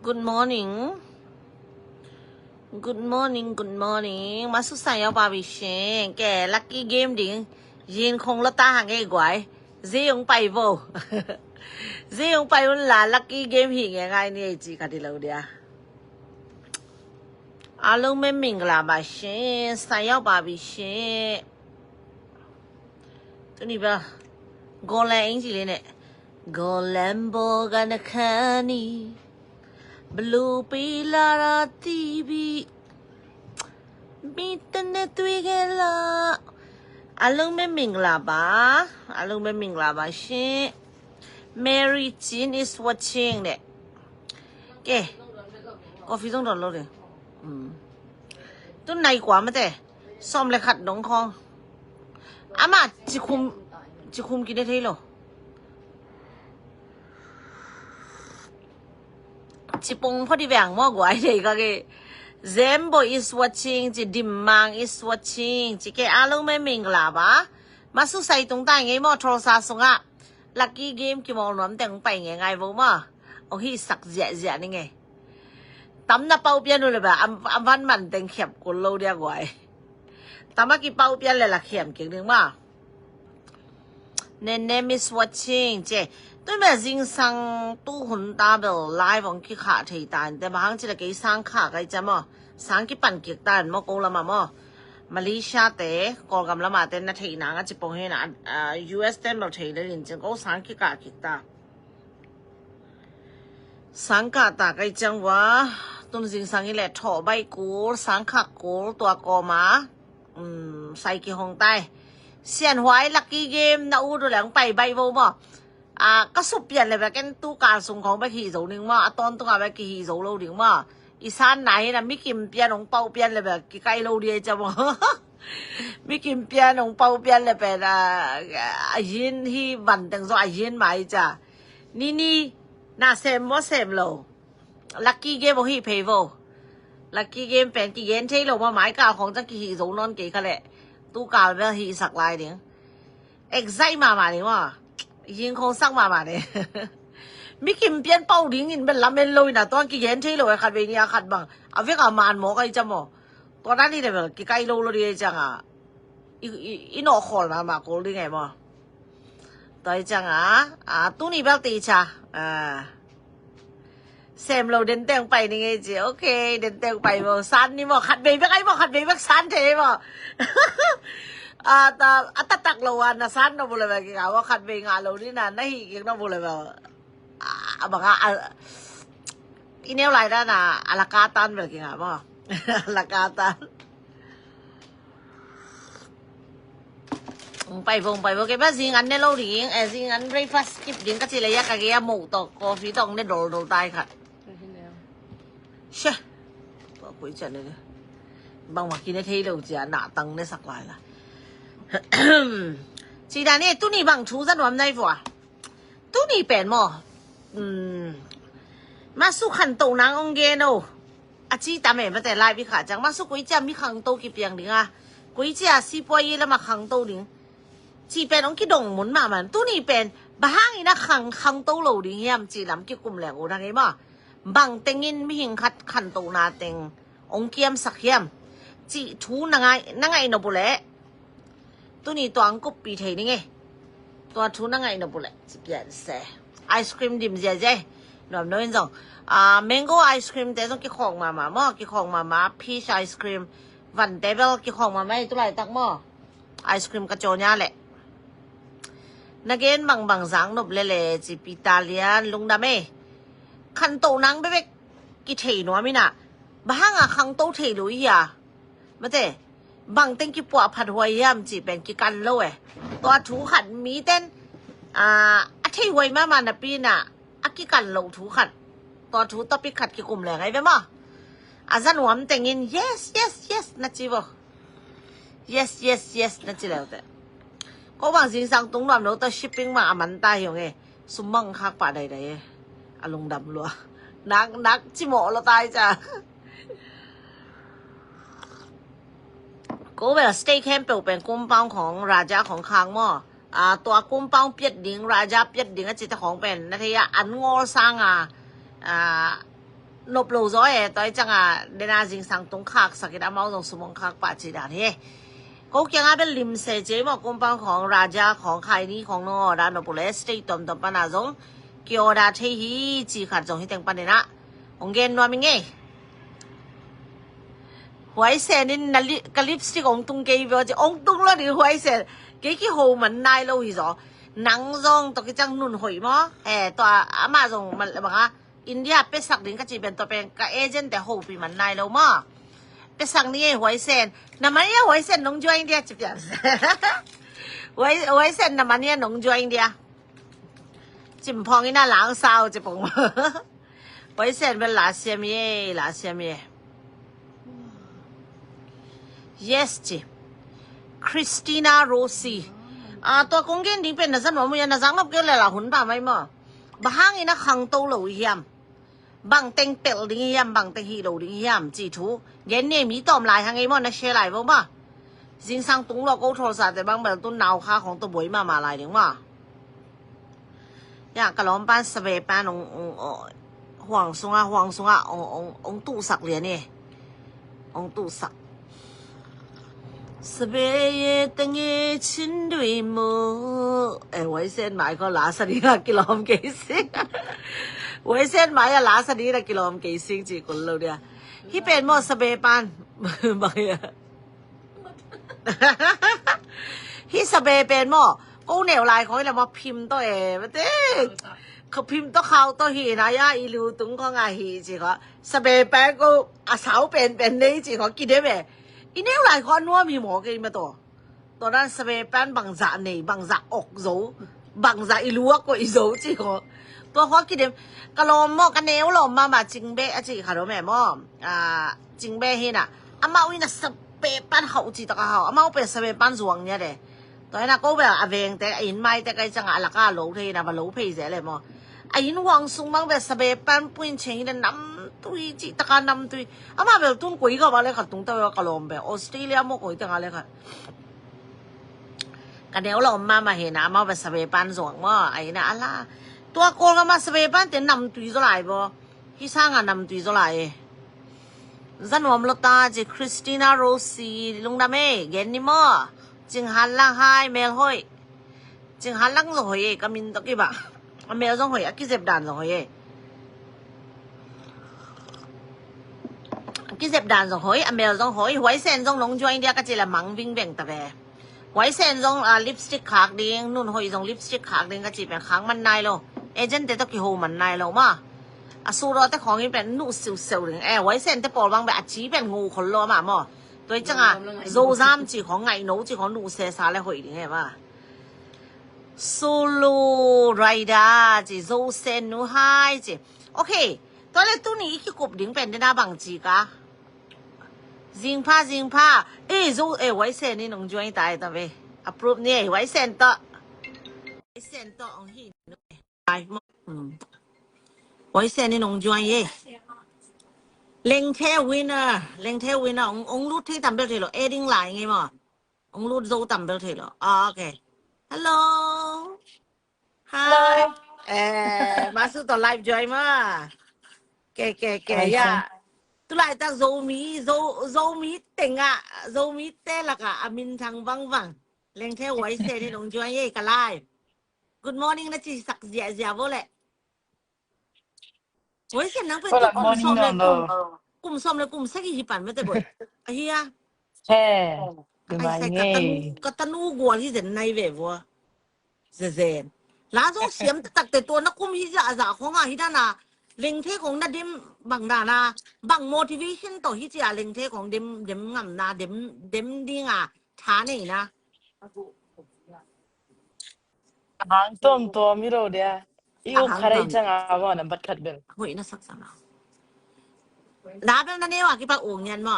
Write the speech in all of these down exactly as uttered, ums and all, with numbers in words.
Good morning. Good morning, good morning. Masu sayau pa bi shin. Ke lucky game ding. Yin khong lo ta hang e guai. Ziyong pai vo. Ziyong pai un la lucky game hi nge ngai ni e ci ka di lo dia. Alung me mingla ba shin. Sayau pa bi shin. Tuni ba. Go le ing ci le ne. Go lambo ga na kani. Blue pila ra T V. Bitene tuigela. Alung me mingla ba. Alung me mingla ba shi. Mary Chin is watching ne. Ke. Coffee zong don lo de. Hmm. Tun nai kua mate. Som le khat dong khong. Ama cikhum cikhum kine thei lo. Cipong phot i veng maw guai thei ka ke. Zembo is watching ci, Dimmang is watching ci ke, a lo me mingla ba. Masu sai tung tai ngei maw Tulsa sunga. Lucky game kimawl nuam teng pai ngei ngai vo maw. Ong hi sak ziahziah ni ngei. Tam na pau pian uh le ba, am van man teng khiap kul lo dia guai. Tam a kipau pian le la khiam kik ding maw. Nene is watching ci. Tui me zingsang tu hun ta bel live ong kikha thei ta in te bang hang ci le kei sang kha kai ca maw. Sang kipan kik ta in maw ko lama maw. Malaysia te, Kawlgam lama te na thei nang a ci pong hi na, ah, U S te maw thei le in cin ko sang kikha kik ta. Sang kha ta kai ciang wa, tun zingsang i le thaw bai kul, sang kha kul, tua kawma. Um, sai kihong tai. Sian huai lucky game na u du leng pai bai vo maw. A, ka sup pian le bek en tu kal sung khong bek hi zo ning maw. A ton tunga bek ki hi zo lo ding maw. I san na hi na mi kim pian ong pau pian le bek ki kai lo di ai ca maw. Mi kim pian ong pau pian le pen a, a yin hi van teng zo a yin mai ca. Ni ni na sem maw sem lo. Lucky game ahi phei vo. Lucky game pen kigen thei lo ma mai ka khong cang kihi zo non kei kha le. Tu kal bel hi sak lai ding. Excite mama ni wa. Yin khong sak mama ni. Mi kim pian pau ding in bel lamen lo ina tuang kigen thei lo e khat vei ni a khat bang. A vek a man mo kai ca mo. Tua dan ni le bel kikai lo lo di e cang a. I, i, i no khol mama kol ding e mo. Tua i cang a, a, tuni bel ti ca. A. Sem lo den teng pai ni ngei ci. Ok, den teng pai mo. San ni mo, khat vei bek ai mo, khat vei bek san te mo. A, ta, a ta tak lo a, na san no bu le bek ki ka wa khat vei nga lo ni na, na hi ki no bu le bek. A, a bang a, a, i neu lai da na, a la ka tan bek ki nga mo. A la ka tan. Ong pai vo, ong pai vo. Kei ba zing an ne lo ding, eh, zing an breakfast skip ding ka ci le ya ka gei a mo tawh, coffee tawh ong ne dol dol tai khat. She. Tua koi cian ne. Bang ma ki ne thei lo cia, na tang ne sak lai la. Ci dan e, tuni bang thu za nuam nai vua. Tuni pen maw. Um, masu khanto nang ong gen o. A ci tam e mate lai bi kha cang. Masu koi cia mi khangto kipiang ding a. Koi cia sipuai i lama khangto ding. Ci pen ong kidong mun mah man. Tuni pen. Bahang ina khang, khangto lo ding hiam ci lam kikum leng u nang e maw. Bang tengin mihing khat khanto na teng. Ong kiamsak hiam. Ci thu na ngai, na ngai no bu le. Tuni tua ang kup pi thei ning e. Tua thu na ngai no bu le. Ci pian se. Ice cream dim zia zia. Nuam no in zong. Ah, mango ice cream te zong kikhong mama mo. Kikhong mama. Peach ice cream. Van te bel kikhong mama e tu lai tak mo. Ice cream ka caw nia le. Na gen bang bang zang nop le le ci pi ta lian lungdam e. Khanto nang bebek kithei nuam ina. Bahang a khangto thei lo i a. Mate, bang teng kipuah phat huai hiam ci pen kikan lo e. Tua thu khat mi ten, a, a thei huai mama na pi na, a kikan lo thu khat. Tua thu topic khat kikum le ngai ve maw. A za nuam tengin, yes, yes, yes, na ci vo. Yes, yes, yes, na ci leu te. Ko bang zingsang tung nuam lo ta shipping ma a man ta hiong e. Sum mang khak pa dai dai e. A lungdam lua. Nak, nak ci mo lo tai ca. Ko bel stay camp peuh pen compound khong Raja khong khang maw. A, tua compound piat ding, Raja piat ding a ci ta khong pen. Na thei a an ngol sang a. A, nop lo zaw e, tua i cianga dena zingsang tung khaksak in amau zong sum hong khak pah ci dan hi. Ko kianga bel lim se ci ei maw, kumpang khawng, Raja khawng, khaini khawng nong order nop uh le state tuamtuam pana zong ki order thei hi ci khat zong hi teng paninah hong gen nuam i ngei. Huaisen in na li-, ka lipstick hong tung kei veo ci, hong tung lo ding Huaisen. Kei kiho man nai lo hi zaw. Nang zong tawh kiciang nun hoih maw? Eh, tua ama zong banga India pesak ding ka ci pen tua pen ka agent te hopi man nai lo maw? Pesak ni ei Huaisen. Na man ia Huaisen nong join dia ci pian. Huai-, Huaisen na man ia nong join dia. Cimphawng ina langsau ci pong. Huaisen bel lasiam ye, lasiam ye. Yes ci. Christina Rossi. A, tua kong gen ding pen na zan mamu ya na zang nop keu le la hun ba mai maw. Bang hangin a khangto lo i hiam. Bang teng pel ding i hiam, bang teng hi lo ding i hiam ci thu. Gen ni mi tawm lai hang ei maw, na share lai vo maw. Zingsang tung lo ko thol sa te bang bel tun nau kha khong to boi mama lai ding maw. Ya, ka lawm pan sabe pan ong, ong, ong, huang sunga, huang sunga ong, ong, ong tusak lian e. Ong tusak. Sabe ye tenge chin dui mu. Eh, Huaisen mai ko la sa dina kilawm kei sing. Huaisen mai a la sa dina kilawm kei sing ci kul lo dia. Hi pen maw sabe pan. Bang ya. Hi sabe pen maw. Ko neu lai khong i la maw phim to e. Mate. Ko phim to khau to hi na ya i lu tung khong a hi ci ko. Sabe pen ko a sau pen pen nei ci ko kidem e. I neu lai khong nuam hi maw kei ma to. Tua dan sabe pen bangzah nei, bangzah ok zo. Bangzah i luak ko i zo ci ko. Tua khong kidem. Ka lawm maw, ka neu lawm mama Cingbe a ci kha lo me maw. A, Cingbe hi na. Amau i na sabe pan hau ci taka hau. Amau pen sabe pan zuang nia de. Tua hi na ko bel a veng te, a inn mai te kai canga a laka lo thei na, va lo phei ze le maw. A inn huang sung mang bel sabe pan puin cheng hi na nam tui ci taka nam tui. Ama bel tun koi ka va le khat tung ta bel ka lawm bel. Australia maw koi teng a le khat. Ka neu lawm mama hi na, amau bel sabe pan zuang maw. A inn a ala. Tua kol ka ma sabe pan te nam tui zo lai bo. Hi sanga nam tui zo lai e. Zanuam lo ta ci Christina Rossi lungdam e, gen ni maw. Cing Han Lang hai, mel hoih. Cing Han Lang zo hoih e, ka min to ki ba. A mel zong hoih, a kizep dan zong hoih e. A kizep dan zong hoih, a mel zong hoih. Huaisen zong nong join dia ka ci la mang ving veng ta ve. Huaisen zong, ah, lipstick khak ding, nun hoih zong lipstick khak ding ka ci pen khak man nai lo. Agent te to kiho man nai lo ma. A suro te khong in pen nu siu siu ding. Eh, Huaisen te pawl bang be a ci pen ngu khol lo ma maw. Tua i canga, zo zam ci khong ngai no ci khong nu se sa le hoih ding e ma. Solo rider ci, zo sen nu hai ci. Okay, tua le tuni i kikup ding pen dena bang ci ka. Zingpha, zingpha. Eh, zo, eh, Huaisen in ong join tai ta ve. Approve ni, eh, Huaisen to. Huaisen to ong hi. Ai, mo. Hmm. Huaisen in ong join ye. Lengthe winner, Lengthe winner ong, ong lut thei tam bel thei lo. Adding lai nge mo. Ong lut zo tam bel thei lo. Ah, okay. Hello. Hi. Hello. Eh, masu to live join ma. Ke, ke, ke, ya. Tulaitak Zomi, Zo, Zomi tenga, Zomi te laka a minthang vangvang. Lengthe Huaisen in ong join ye ka live. Good morning na ci sak ziazia vo le. Huaisen nang pen kum som le kum, kum som le kum sagih hi pan mete boy. Ahi a. He. Ai sai ka tanu, ka tanu gual hi zen nai ve vo. Zezen. La zo siam taktak te tua na kum hi za za khong a hi dana. Lengthe khong na dem bang dana. Bang motivation to hi cia Lengthe khong dem, dem ngam na, dem, dem ding a. Tha nei na. Hang tom tom hi lo dia. I u kharai chang a vo na bat khat bel. Hoih na sak sana. Da bel na neu a kipak ung yan mo.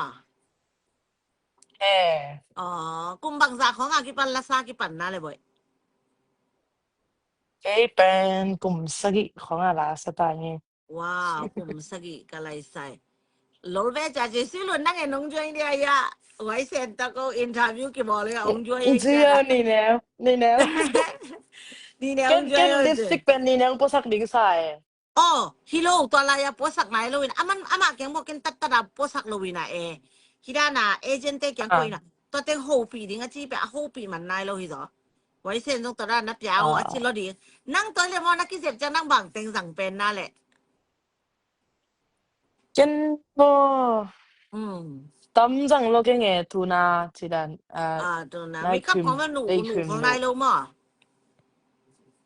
Eh. Oh, kum bangza khong a kipan lasa kipan na le boy. Kei pen kum sagih khong a lasa ta nge. Wow, kum sagih ka lai sai. Lol ve ca Jesu lun nang e nong join dia ya. Huaisen ta ko interview ki bol ya ong join. Ong join ni ne, ni ne. Ni ne ong join. Ken lipstick pen ni ne ong posak ding sa e. Aw, hi lo, tua lai-a puasak nai lo in. Aman, amah kiang maw ken tattat a puasak lo in a e. Hi dan a agent te kiang koih in a. Tua teng hopih ding a ci pia, a hopih man nai lo hi zaw. Huaisen zong tua dan na pia aw a ci lo ding. Nang tua le maw na kizep ciang nang bang teng zang pen na le. Ken maw. Tam zang lo keng e tuna ci dan. Ah, tuna. Makeup khong a nuh, nuh khong nai lo maw.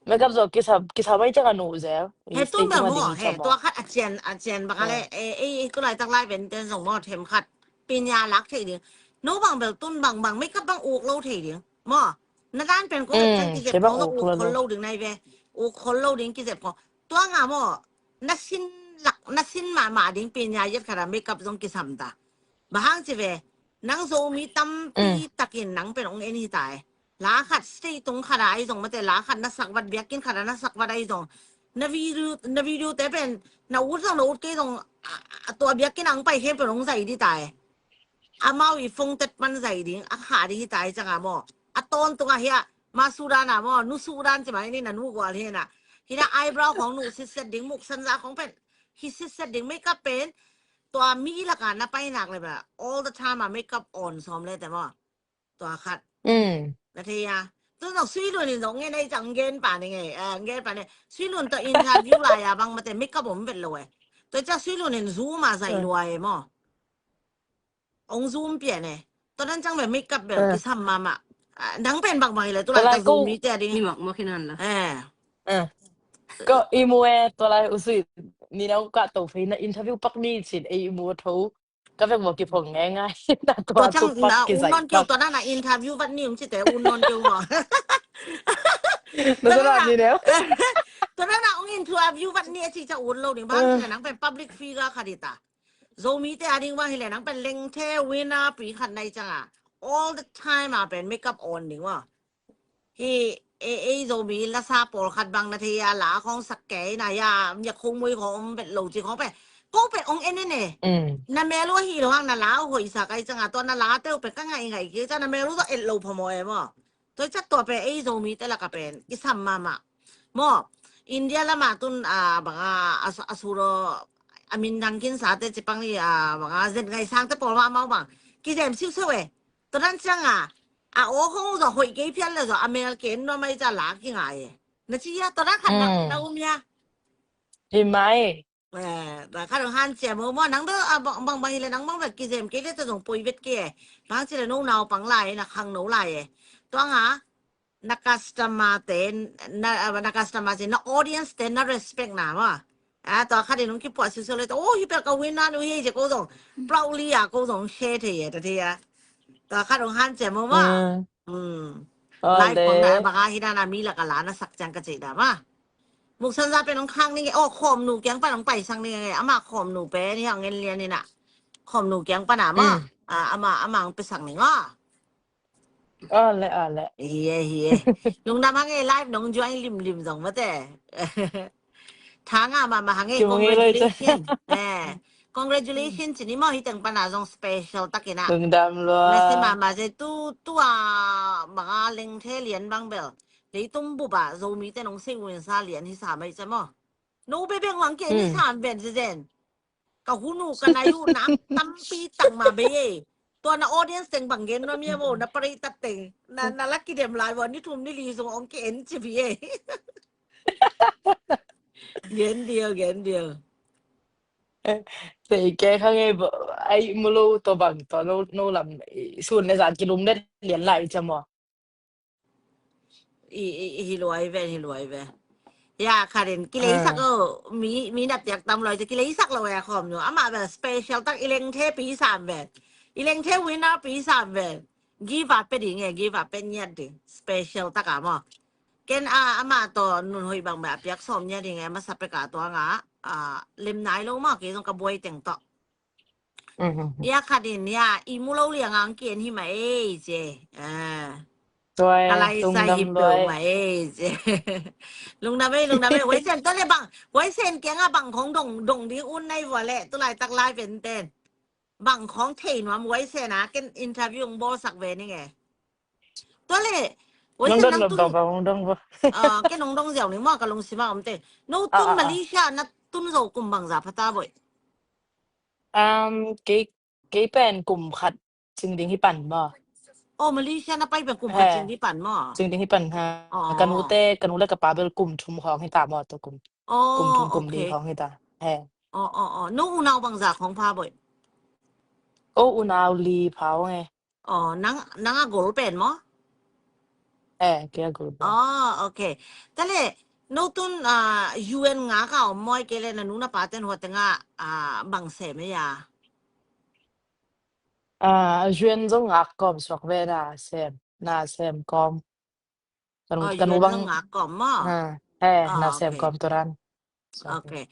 Makeup zaw kisa, kisa mai ciang a nuh zel. He tun bel maw, he tua khat a cian, a cian bang a le, e, e, tu laitak lai pen ten zong maw, them khat. Pinya lak thei ding. No bang bel tun bang bang, makeup bang uk lo thei ding. Maw, na dan pen ko bel ciang kizep khong uk khol lo ding nai ve. Uk khol lo ding kizep khong. Tua nga maw, na sin lak, na sin mahmah ding pinya yet khat a makeup zong kisam ta. Bang hang ci ve, nang Zomi tampi takin nang pen ong en hi ta e. La khat state tung khat a ahi zong mate, la khat na sak vat, biakinn khat a na sak vat ahi zong. Na video, na video te pen, na ut zong, na ut kei zong, a, a tua biakinn ang pai khen pen ong zai di ta e. Amau i phone tet pan zai ding, a kha di hi ta e ciang a maw. A tawntung a hi a, ma Sudan a maw, nu Sudan ci mai ni na nu gual hi na. Hi na eyebrow khong nuh sitset ding, muk sanza khong pen. Hi sitset ding makeup pen, tua mi lak a na pai nak le ba. All the time a makeup on sawm le te maw. Tua khat. Na thei a. Tu zong Sui Lun in zong ngen ei ciang ngen pa ni nge. Eh, ngen pa ni. Sui Lun tua interview lai a bang mate makeup om vet lo e. Tua ciang Sui Lun in Zoom a zai lua e maw. Ong Zoom pian e. Tua dan ciang ve makeup bel kisam mahmah. Ah, nang pen bang bang hi le tu lai tak Zoom mi te a ding. Ni mak mak hi nan la. Eh. Ko i mu e tua lai u Sui. Ni na u ka to phei na interview pak ni cin ei i mu tho. Ka vek maw kiphong ngai ngai. Na tua ciang tu pak na kizai un non keu pak. Tua na na interview vat ni ung ci te un non keu maw. Na tua na ni neu. Tua na na ung interview vat ni a ci ciang un lo ding bang ci na nang pen public figure khat hi ta. Zomi te a ding bang hi le nang pen lengthe winner pi khat nai ciang a. All the time a pen makeup on ding maw. Hi, e, ei Zomi lasa pawlkhat bang na thei a la khong sak kei na ya, myak khong mui khong om vet lo ci khong pen. Ko pen ong en en e. Na mel uh ahi lo hang na la uh hoih sa kai ciang a tua na la te uh pen ka ngai ngai kei ciang na mel uh tawh et lo phamawh e maw. Tua ciang tua pen ei Zomi te lak a pen kisam mahmah. Maw, India lam a tun a bang a, a su, a su lo, a min dang kin sa te ci pang ni a bang a zet ngai sang te pawl mahmah bang. Kizem siusiu e. Tua dan ciang a, a aw khong zaw hoih kei phial le zaw a mel ken nuam ai ca la kingai e. Na ci a tua dan khat na um hia. Hi mai. Eh, tua khat dong hanciam uh maw nang bel a bang bang hi le nang bang bel kizem kei le tua zong poi vet kei e. Bang ci le no naupang lai na khangno lai e. Tua nga na customer te na, na customer te na audience te na respect na maw. A tua khat in hong kipuah siusiu le tua, oh, hi pel ka win na nu hi ci ko zong proudly a ko zong share thei e ta thei a. Tua khat hong hanciam uh maw. Lai kong na bang a hi na na mi lak a la na sak ciang ka cei da maw. Muksan za pen hong khang ni nge, oh, khawm nu kiang pan hong pai sang ni nge, ama khawm nu pen hi hong en lian ni na. Khawm nu kiang pan a maw. A, ama, ama hong pe sak ni nga. Ole, ole. Hiye, hiye. Lungdam hang e live nong join limlim zong mate. Thanga mama hang e congratulation. Eh, congratulation cini maw hi teng pana zong special takin a. Lungdam lua. Nasi mama ze tu, tu a manga lengthe lian bang bel. Leitung bup a Zomi te nong sei un sa lian hi sa mai ca maw. No bebeng wang ke ni sa ven ze zen. Ka hun uh ka nai uh nak tampi tak ma bei e. Tua na audience teng bang gen nuam ia bo na paritat teng na, na la kidem lai bo ni thum ni li zong ong ki en ci bi e. Gen diau, gen diau. Te ke kha nge bo ai mulo to bang to no, no lam sun le zan kilum le lian lai ca maw. I, i, i hi luai ve, hi luai ve. Ya, Karen, kileisak lo, mi, mi na piak tam loi, kileisak lo ya khom nu. Ama ve special tak i lengthe pi sam ve. I lengthe winner pi sam ve. Give up pe ding e, give up pe ngiat ding. Special tak a maw. Ken a, ama to nun hoi bang ve a piak som ngiat ding e, masa pe ka to nga, a, lem nai lo maw, kei zong ka buai teng to. Ia khat in ia i mu lo liang ang kien hi ma ei ce. Ka lai sai hi peuh ma ei ce. Lungdam ei, lungdam ei. Huaisen tua le bang, huaisen kiang a bang khong dong, dong ding un nai vua le tu laitak lai pen ten. Bang khong thei nuam huaisen a ken interview ong bawlsak ve ning e. Tua le huaisen nang tun, ken ong dong ziau ning maw ka lungsim a om te. No tun Malaysia na tun zo kum bangza pha ta boih? Um, kei, kei pen kum khat cing ding hi pan maw. Oh, Malaysia na pai pen kum khat cing ding hi pan maw? Cing ding hi pan ha. Oh. Ka nu te, ka nu le ka pa bel kum thum khawng hi ta maw, tua kum. Oh, kum thum kum li khawng hi ta. He. Oh, oh, oh. No unau bangza khawng pha boih? Oh, unau li pha ong e. Oh, nang, nang a gol pen maw? Eh, kei a gol pen. Oh, okay. Tale, no tun, ah, U N nga ka om maw, kei le na nu na pa ten hua tenga, ah, bang sem e ya? Ah, U N zong ngak kawm suak ve na sem, na sem kawm. Kan, oh, kan U N bang ngak kawm maw? Ha, eh, na sem kawm turan. Okay.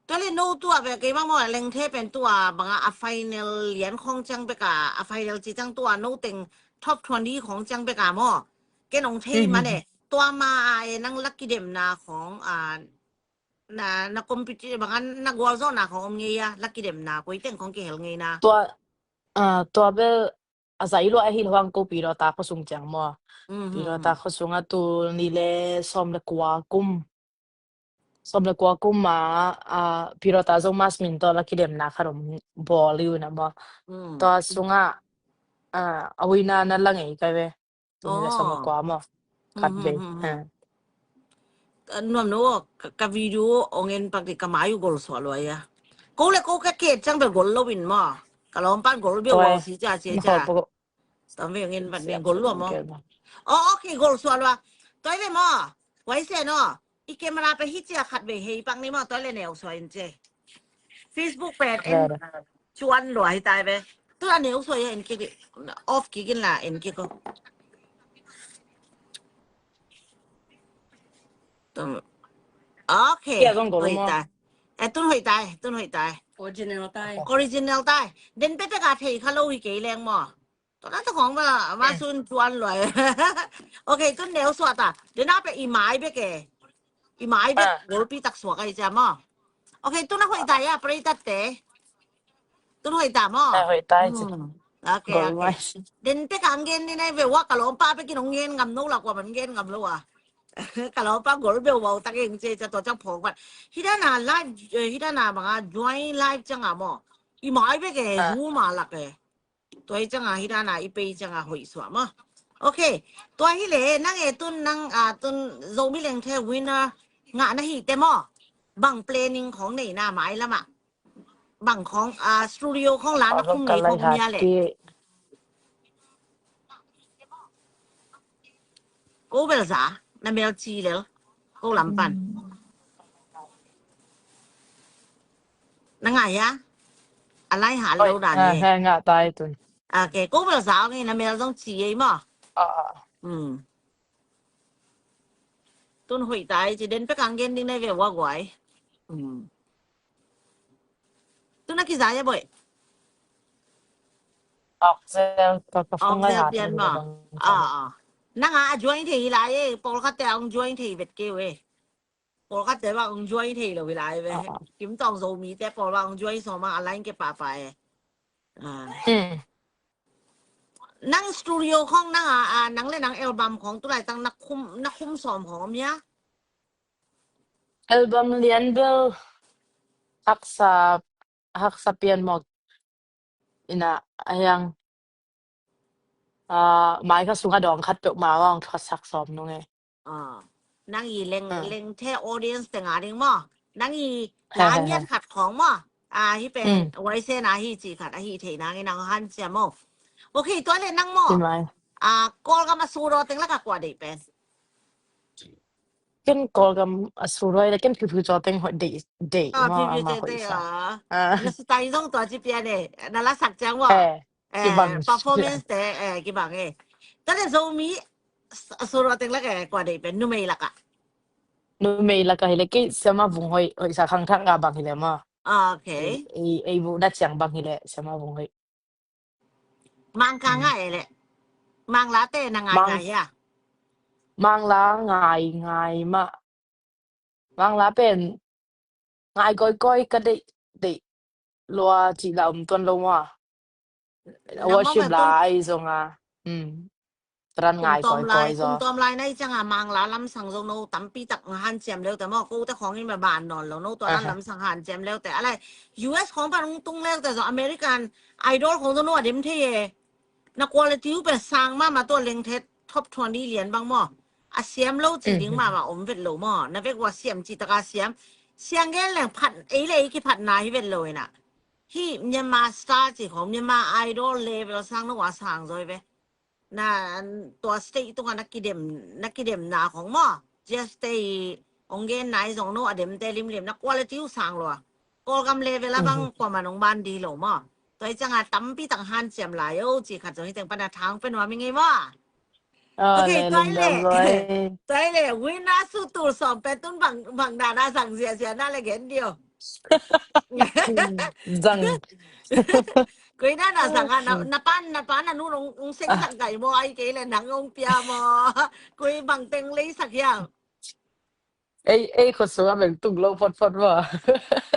Tua le no tua ve kei bang maw, lengthe pen tua banga a final lian khong ciang beka, a final ci ciang tua no teng top twenty khong ciang beka maw. Ken ong thei mane. Tua ma a e nang la kidemna khong, a, na, na competition banga na gualzawhna khong om ngei a, la kidemna koi teng khong kihel ngei na. Tua, a, tua bel a zai lua ahi lo ang ko Pilota khuasung ciang maw. Pilota khuasung a tul ni le sawm le kua kum. Sawm le kua kum a, a, Pilota zong mass min tawh la kidemna khat om bawl i uh na maw. Tua sungah, a, a wina na la ngei kai ve. Tul ni le sawm le kua maw. Khat ve. Nuam no, ka, ka video ong en pak di ka mai uh gol suah lua ia. Ko le ko ka ket ciang bel gol lo in maw. Ka lawmpan gol bia gol si cia cia cia. Tam ve ong en pak di gol lua maw. Oh, okay, gol suah lua. Tua ve maw. Wai se no. I camera pe hi cia khat ve hei pak ni maw, tua le neu suah in ce. Facebook pen en cuan lua hi tai ve. Tu la neu suah ia en kik, off kik in la en kik ko. Okay. Hoih tai. Eh, tun hoih tai, tun hoih tai. Original tai. Original tai. Den pete ka thei kha lo hi kei leng maw. Tua na tua khong ma, ma sun cuan lua. Okay, tun neu suah ta. Den a pe i mai bek e. I mai bek golpi tak suak ai cia maw. Okay, tun a hoih tai a, pray tat te. Tun hoih ta maw. Hoih tai ci. Okay, okay. Den te kang gen ni nai ve wa ka lawmpa pe kin ong gen ngam no la kua man gen ngam lo a. Ka lawmpa gol beu wau tak eng ce cia tua ciang phawk vat. Hidana live, eh, hidana banga join live ciang a maw. I mai bek e, hu ma lak e. Tua hi cianga hidana i pei cianga hoih suah maw. Okay. Tua hi le nang e tun nang a tun Zomi Lengthe winner ngah na hi te maw. Bang planning khong nei na mai lama. Bang khong a studio khong la na khum nei khong mia le. Ko bel za na mel ci lel. Ko lam pan. Na ngai hia? A lai ha lo dan e. He ngah tai tun. Okay, ko bel za ngai na mel zong ci ei maw. Tun hoih tai ci den pe kang gen ding nai ve wa guai. Tun a kiza ia boih. Oxel ka ka phone ngai ha pian maw. Ah, ah. Nanga a join thei lai e, pawlkhat te ong join thei vet keu e. Pawlkhat te bang ong join thei lo hi lai ve. Kim tawng Zomi te pawl bang ong join sawm a line ke papa e. Nang studio khong nang a, a, nang le nang album khong tu lai tang na khum, na khum sawm khong om ia. Album lian bel haksa, haksa pian mawk ina a hiang. Ah, mai kha sunga dawng khat peuh ma ong thuasak sawm nung e. Ah, nang i leng, lengthe audience te nga ding maw. Nang i la ngiat khat khong maw. Ah, hi pen wai se na hi ci khat a hi thei nang i nang han cia maw. Okay, tua le nang maw. Ah, Kawlgam a suro teng laka kua dei pen. Ken Kawlgam a suro le ken phiuphiu caw teng hoih dei dei maw. Phiuphiu caw teng hoih sa. Na sitai zong tua ci pian e. Na la sak ciang maw. Kibang performance te, eh, kibang e. Tale Zomi a suro teng laka kua dei pen numei laka. Numei laka hi le kei siama vung hoih, hoih sa khangthak nga bang hi le maw. Okay. Ei, ei bu na ciang bang hi le siama vung hoih. Mangka ngai e le. Mangla te na ngai ngai ia. Mangla ngai ngai ma. Mangla pen ngai koi koi ka dei dei lua ci la um tuan lo ma. Worship lai zonga. Tua dan ngai kawikawi zaw. Kum tawm lai na i cianga Mangla lamsang zong no tampi tak hanciam leute maw, kote khawng in ma ban nawn lo, no tua dan lamsang hanciam leute. A lai U S khawng pan hong tung leute zong American Idol khawng zong no a dem thei e. Na quality uh pen sang mahmah, tua lengthet top twenty lian bang maw. A siam lo ci ding mahmah om vet lo maw. Na vek ua siam ci taka siam. Siang gen leng phat, ei le ei kiphatna hi vet lo ina. Hi Myanmar Star ci khawng, Myanmar Idol level sang no ua sang zaw hi ve. Na tua state tunga na kidem, na kidemna khawng maw. Just te i hong gen nai zong no a demte limlim na quality uh sang lo a. Kawlgam level a bang kuaman hong ban di lo maw. Tua i cianga tampi tak hanciam lai o ci khat zong hi teng pana thang pe nuam i ngei maw. Ok, le tua i le. Tua i le, wina su tul sawm pe tun bang, bang dana zang ziazia na le gen dio. Zang. Koi dana zang a, na, na pan, na pan na nu nong, nong seng zang kai maw, ai kei le nang ong pia maw. Koi bang teng lei sak hiam. Ei, ei, khut sunga beng tung lo photphot maw.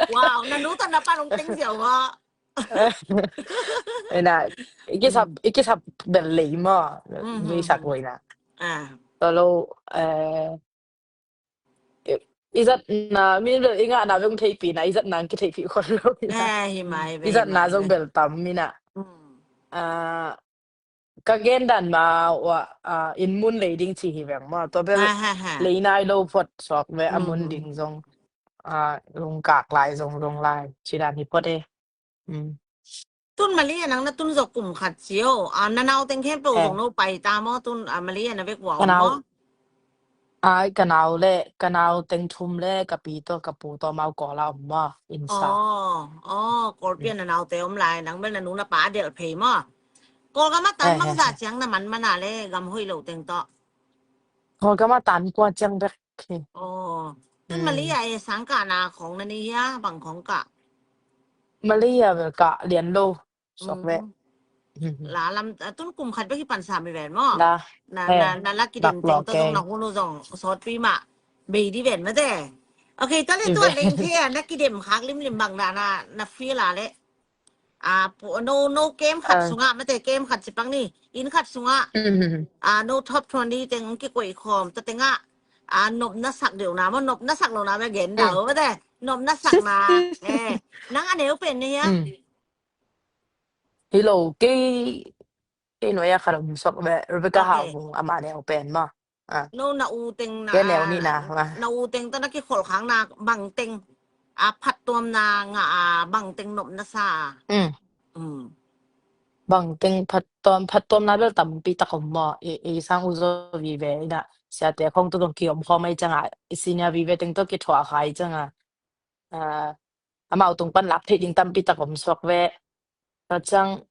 Wow, na nu tawh na pan ong teng ziau maw. Ina, i kisap, i kisap bel lei maw. Lei sak lo ina. Tua lo, eh, i zatna, mi bel i ngahna beng theihpihna, i zatna ang kitheihpih khol lo ina. Eh, hi mai ve, i zatna zong bel tam ina. Ah, ka gen dan ma ua, ah, inn mun lei ding ci hi veng maw. Tua bel lei nai lo phot suak ve a mun ding zong. Ah, lungkak lai zong, zong lai. Ci dan hi phot e. Tun Malia nang na tun zawk kum khat ci o. Ah, na nau teng khempeuh zong no pai ta maw? Tun, ah, Malia na vek ua om maw? Ai, ka nau le, ka nau teng thum le, ka pi tawh, ka pu tawh, amau Kawl a om maw, inn sa. Aw, aw, Kawlpi a na naute om lai, nang bel na nu na pa a delh phei maw. Kawlgam a tan bangzah ciang na man mana le, gam hoih lo teng tawh. Kawlgam a tan kua ciang bek hi. Aw, tun Malia e sangkahna khawng na nei hia, bang khawng kah? Malia bel kah lian lo. Sok ve. La lam, ah, tun kum khat bek hi pan sam hi ven maw. Na, na, na la kidem teng tawh zong na hun uh zong sawtpi mah bei di ven mate. Ok, tua le tua leng thei a na kidem khak limlim bang dana na feel a le. Ah, no, no, kem khat sungah mate, kem khat ci pak ni, inn khat sungah. Ah, no top twenty teng kikoih khawm ta tengah. Ah, nopna sak deuh na maw, nopna sak lo na mah gen dau mate. Nopna sak na. Eh, nang a neu pen ni hia. Hi lo, kei, kei nuai a khat om suak ve, Rebecca Hau Vung ama neu pen maw. Ah. No na u teng na, kei neu ni na, na u teng tawh na kikholh khak na bang teng a phattuamna ngah a, bang teng nopna sa. Bang teng phattuam, phattuamna bel tampi tak om maw. I, i sang u zaw vive ina, siate khawng tawh zong kiom khawm ai cianga, i senior vive teng tawh kithuah khai cianga. Ah, amau tung pan lak theih ding tampi tak om suak ve. Tua ciang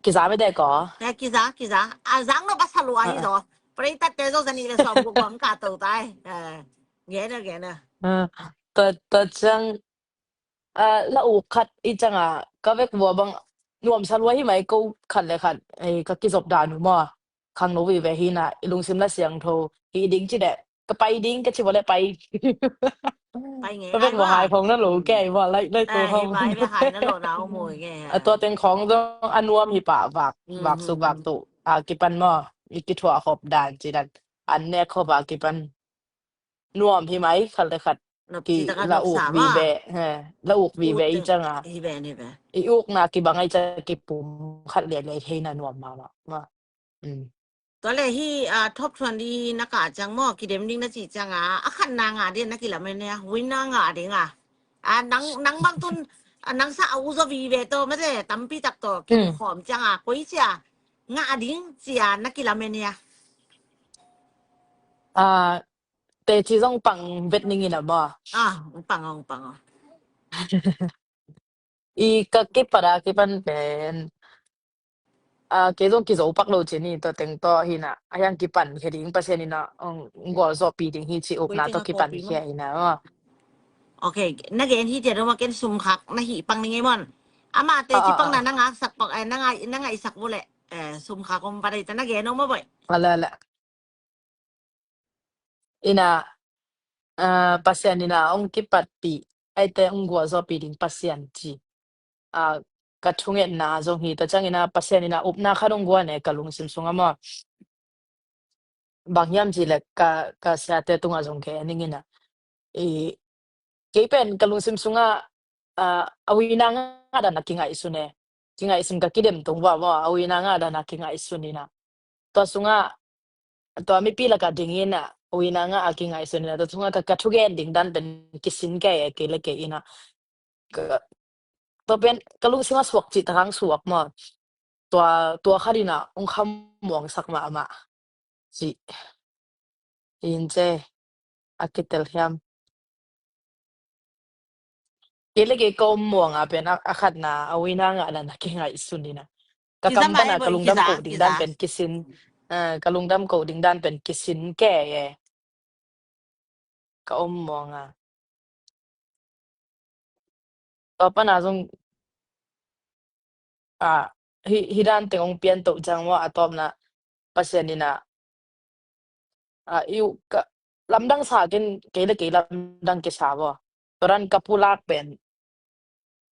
kiza ve dek aw. Eh, kiza, kiza. A zang no basa lua hi zaw. Pray tatte zaw zani le sawm guk bang ka to tai. Eh, gen a, gen a. Ah, tua, tua ciang, ah, la uk khat i cianga ka vek vua bang nuamsa lua hi mai ko khat le khat. Eh, ka kizop dan uh maw. Khangno vive hi na, i lungsim la siangtho hi ding ci deh. Ka pai ding ka ci vua le pai. Pai ngei. Ka vek vua hai khong na lo kei vua lai lai to khong. Hi mai ve hai na lo na o mui ngei. A tua teng khong zong a nuam hi pah vak, vak suk vak tuh a kipan maw. I kithuah khop dan ci dan. An nek khop a kipan. Nuam hi mai khat le khat. Ki la uk vive, he, la uk vive i cianga. Hi ve, hi ve. I ukna kibang ai ciang kipum khat le le thei na nuam mahmah. Tua le hi, ah, top twenty na kah ciang maw, kidem ding na cih cianga, a khatna ngah ding na kilamen hia, winner ngah ding a. Ah, nang, nang bang tun, ah, nang sa a u zaw vive tawh, mate, tampi tak tawh, kikhawm cianga, koi cia, ngah ding cia na kilamen hia. Ah, teci zong pang vet ning in a maw. Ah, pang ong, pang ong. I ka kipat a kipan pen. Ah, kei zong kizo pak lo ci ni, tua teng tawh hi na. A hiang kipan khia ding Pasian in a, ong gual zawpi ding hi ci upna tawh kipan khia hi na. Ok, na gen hi tia dong ma ken sum khak na hi pang ning ei mon. Ama te ci pang na na ngak sak pak, eh, na ngai, na ngai sak bu le. Eh, sum khak om pa dai ta na gen ong ma boy. Ala, ala. Ina, ah, Pasian ina ong kipatpih, aite ong gualzawhpih ding Pasian ci. Ah, ka thungetna zong hi, tua ciangin ah Pasian in ah upna khat hong guan e ka lungsim sungah maw. Bang hiam cih leh ka, ka siate tungah zong gen ning in ah, i, kei pen ka lungsim sungah, ah, a huina ngah dan a kingaihsun e. Kingaihsun ka kidem tung vua maw, a huina ngah dan a kingaihsun in ah. Tua sungah, tua mipi lakah ding in ah, a huina ngah a kingaihsun in ah, tua sungah ka, ka thugen ding dan pen kisin kei e, kei le kei in ah. Ka, tua pen ka lungsim a suak cih tak hang suak maw. Tua, tua khat in ah hong khamuangsak mahmah. Cih. In ce. A kitel hiam. Kei le kei ka om muang a pen a, a khatna, a huina ngah dan a kingaihsun in ah. Ka kam pan a ka lungdam koh ding dan pen kisin. Ah, ka lungdam koh ding dan pen kisin kei e. Ka om muang a. Tua pan a zong, ah, hi, hi dan teng hong pian toh ciang maw, a tawpna Pasian in ah, ah, i uh ka, lamdang sa ken, kei le kei lamdang kisa maw. Tua dan ka pulak pen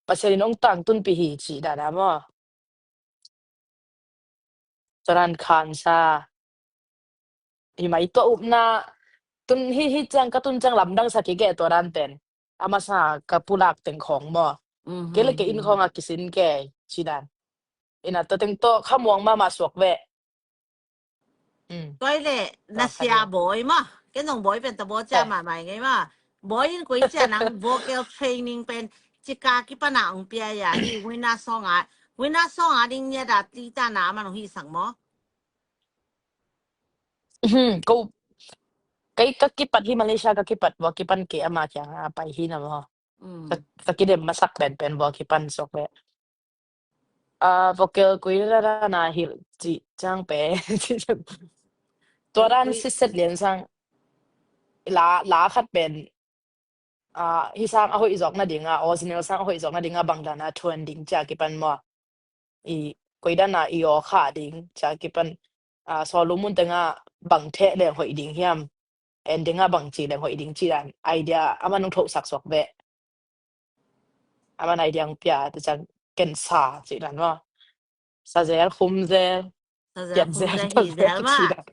Pasian in hong tangtunpih hi cih dan a maw. Tua dan khansa hi mai, tua upna tun hi, hi ciang ka tun ciang lamdang sa kik e tua dan pen. A masa ka pulak teng khawng maw. Kei le kei inn khawng a kisin kei cih dan. In ah tua teng tawh khamuang mahmah suak ve. Tua hi leh na sia Bawi maw. Ken zong Bawi pen ta baw cia mahmah ngei maw. Bawi in koi cia nang vocal training pen cika kipan a hong pia a hi, huina song a, huina song a ding nia da ti ta na man hong hi sang maw. Ko, kei ka kipat hi, Malaysia ka kipat vua kipan kei ama kiang a pai hi na maw. Ka, ka kidem masak penpen vua kipan suak ve. Ah, vocal koi la la na hilh cih ciang pen. Tua dan sitset lian sang la, la khat pen, ah, hi sang a hoih zawk nading a, original sang a hoih zawk nading a bang dan a thuan ding cia kipan maw. I, koi dan a i aw kha ding cia kipan, ah, sawlum mun teng a bang theh leng hoih ding hiam. En ding a bang ci leng hoih ding ci dan idea a man hong thohsak suak ve. A man idea hong pia, tua ciang ken sa ci dan maw. Sa zel, khum zel, pian zel, tua zel ci dan.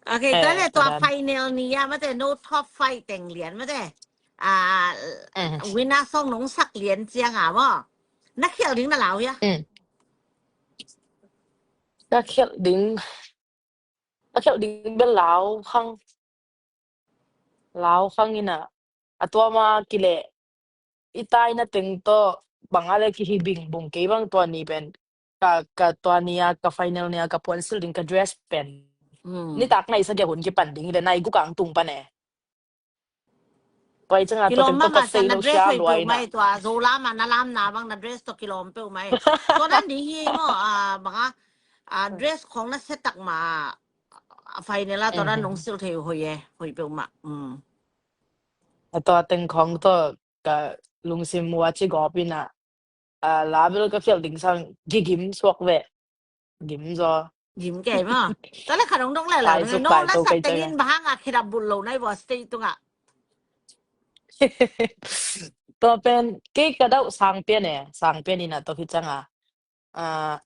Ok, tua le tua final ni a mate, no top five teng lian mate. Ah, winner song nong sak lian ciang a maw. Na khial ding na lau hia? Na khial ding, na khial ding bel lau khang. Lau khang in ah, a tua ma kileh i taina teng tawh bang a le kihi bing bung kei bang tua ni pen ka, ka tua ni a ka final ni a ka puansil ding ka dress pen. Nitak nai sagih hun kipan ding hi le nai guk ang tung pan e. Pai canga tua teng tawh ka sei lo sia luai na. Tua zo lam a na lam na bang na dress tawh kilawm peuh mai. Tua dan ding hi maw, ah, bang a, ah, dress khong na setak ma, a final a tua dan nong sil thei hoih e, hoih peuhmah. A tua teng khong tawh ka lungsim ua ci gawp in ah, ah, la bel ka khialh ding sang gigim suak ve. Gim zaw. Gim kei maw. Tua le khat hong dong le la no la sak tengin bang hang a khidap bulh lo nai vua stage tungah. Tua pen kei ka dauh sang pian e, sang pian in ah tua khit canga, ah,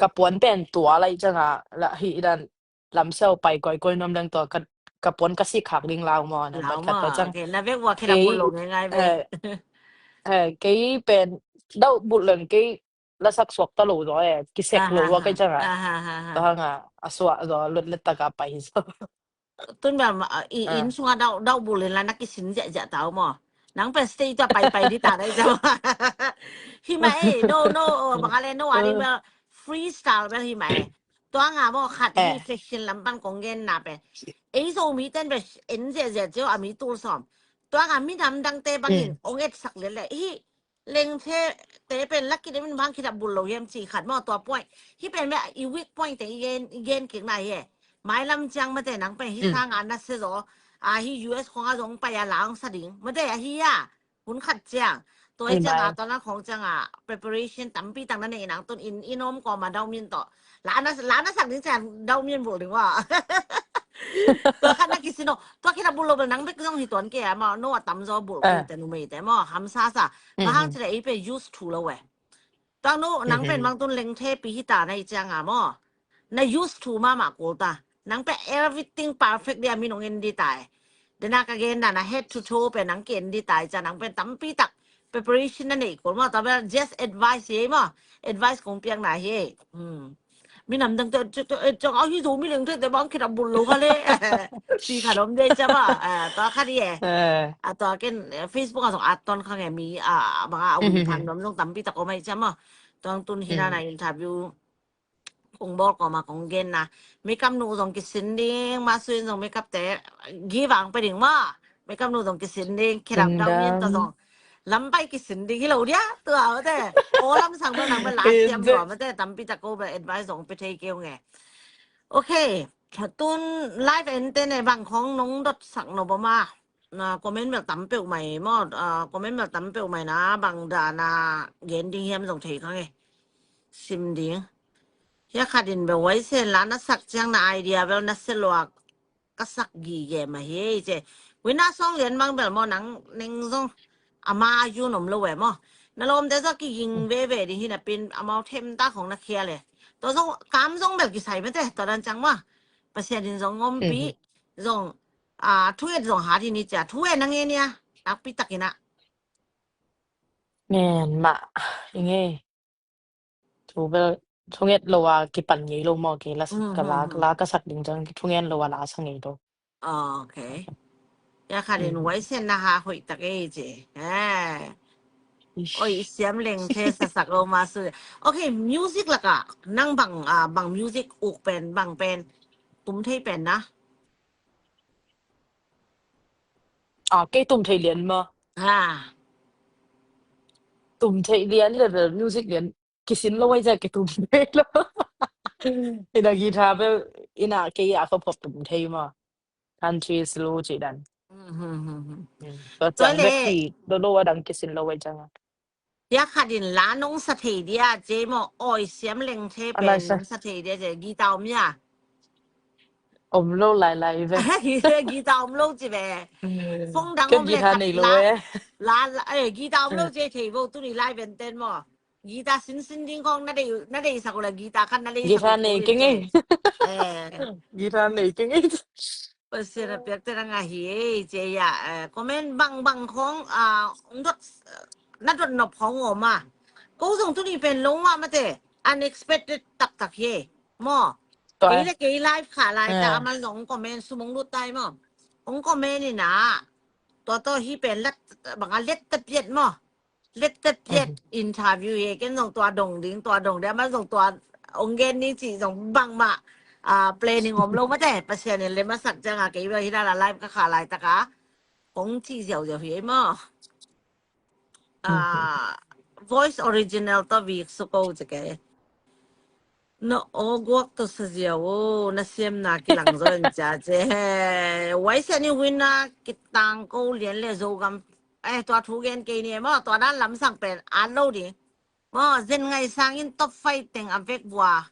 ka puan pen tua lai canga la hi dan lamsiau pai koikoi nuam leng tua ka, ka puan ka sik khak ding lau maw, nambat khat tua cang. Na vek vua kei na bulh lo ngai ngai ve. Kei pen dauh bulh leng kei lasak suak ta lo zaw e, kisek lo vua kei canga. Tua hanga a suah zaw, lut let taka pai zaw. Tun bel i inn sunga dauh, dauh bulh in la na kisin ziahziah ta uh maw. Nang pen stage tua paipai di ta dai zaw. Hi mah e, no, no, bang a le no a ding bel freestyle bel hi mah e. Tua nga maw khat hi section lam pan kong genna pen. Ei Zomi ten bel en ziahziah cio a mi tul sawm. Tua nga minam dangte bangin ong etsak lel le. Hi lengthe te pen laki demin bang khidap bulh lo hiam ci khat maw tua point. Hi pen bel i weak point te i gen, i gen kikna hi e. Mailam ciang mate nang pen hi sanga na se zaw. A hi U S khong a zong pai a la ong sa ding. Mate a hi a. Hun khat ciang. Tua hi cianga tua na khong cianga preparation tampi tang na nei nang tun in, in om kawma dauh min tawh. La na, la na sak ding ciang dauh min bulh ding wa. Tua khat na kisin o. Tua khidap bulh lo bel nang bek zong hi tuan kei a maw. No a tam zaw bulh kei te numei te maw. Hamsa sa. Bang hang ci le ei pen used to lo e. Tuang nu, nang pen bang tun lengthepi hi ta na hi ciang a maw. Na used to mahmah kul ta. Nang pen everything perfect dia min hong en di ta e. Dena ka gen dan a head to toe pen nang ki en di ta e, ciang nang pen tampi tak preparation na nei kul maw. Tua bel just advice hi maw. Advice kong piak na hi. Hmm. Minam dang te, te, te, eh, ciang a hi zo mi lengthe te bang khit a bul lo kha le. Ci khat om de ciang maw. Ah, tua khat hi e. Eh. Ah, tua ken, eh, Facebook a zong a ton kha nge mi, ah, bang a, a wi phan nuam zong tampi tak om hi ciang maw. Tuang tun hi na na interview kong bawl kawm a kong gen na. Makeup nu zong kisin ding, mah suin zong makeup te gi vang pe ding maw. Makeup nu zong kisin ding, khedam dau min ta zong. Lampai kisin ding hi lo dia, tua mate. Aw lam sang bel nang bel la siam lua mate, tampi tak ko bel advice zong pe thei kei ung e. Ok, tun live ente ne bang khong nong dot sak no bom a. Na comment bel tam peuh mai maw, ah, comment bel tam peuh mai na, bang dan a gen ding hiam zong thei kha nge. Sim ding. Hia khat in bel huaisen la na sak ciang na idea bel na se lua ka sak gige mah hi ei ci. Wina Sawng Lian bang bel maw nang neng zong ama a yun om lo e maw. Na lawmte zong kiging veve ding hi napi in amau them ta khong na khial e. Tua zong kam zong bel kisai mate, tua dan ciang maw. Pasian in zong ngompi, zong, ah, thu et zong hat hi ni cia, thu et na nge nia, nakpi tak in a. Ngen mah, i nge. Thu bel, thu nget lo a kipan ngei lo maw, kei la, ka la, la ka sak ding ciang, thu ngen lo a la sa ngei lo. Ok. Hia khat in huaisen na ha hoih tak ei ci. Eh. Oi, siam lengthe sa sak lo mah su. Ok, music lak a, nang bang, ah, bang music uk pen, bang pen tum thei pen na. Ah, kei tum thei lian maw. Ha. Tum thei lian level music lian kisin lo ai za kitum thei lo. Ina guitar bel, ina kei a khop khop tum thei maw. Country slow ci dan. Tua ciang bek hi lo lo a dang kisin lo ai ciang a. Hia khat in la nong sa thei dia ci maw, oi siam lengthe pen nong sa thei dia ci, guitar om hia? Om lo lai lai ve. Guitar om lo ci ve. Phone dang om le khat la, la, eh, guitar om lo ci thei vo, tuni live enten maw. Guitar sin sin ding khong na dei, na dei sak uh la guitar khat na lei sak uh. Guitar nei kei ngei. Eh. Guitar nei kei ngei. Pasian a piak te na ngah hi ei ci a, eh, comment bang bang khong, ah, ong dot, na dot nop khong om a. Ko zong tuni pen lo mah mate, unexpected taktak hi ei. Maw. Kei le kei live kha lai ta, aman zong ong comment sum ong lut tai maw. Ong comment ina. Tua tua hi pen lat, bang a let ta piat maw. Let ta piat interview hi, ken zong tua dong ding, tua dong ding, aman zong tua ong gen ni ci zong bangmah, ah, planning om lo mate, Pasian in le masak ciang a kei bel hi dan a live ka kha laitak a kong ci ziauziau hi ei maw. Ah, voice original tawh vik su ko ci kei. Na aw guak tawh sa ziau o, na siamna kilang zaw in cia ci. Huaisen i huina kitang ko lian le Zogam. Eh, tua thu gen kei ni maw, tua dan lamsang pen at lo ding. Maw, Zen Ngaih Sang in top five teng a vek vua.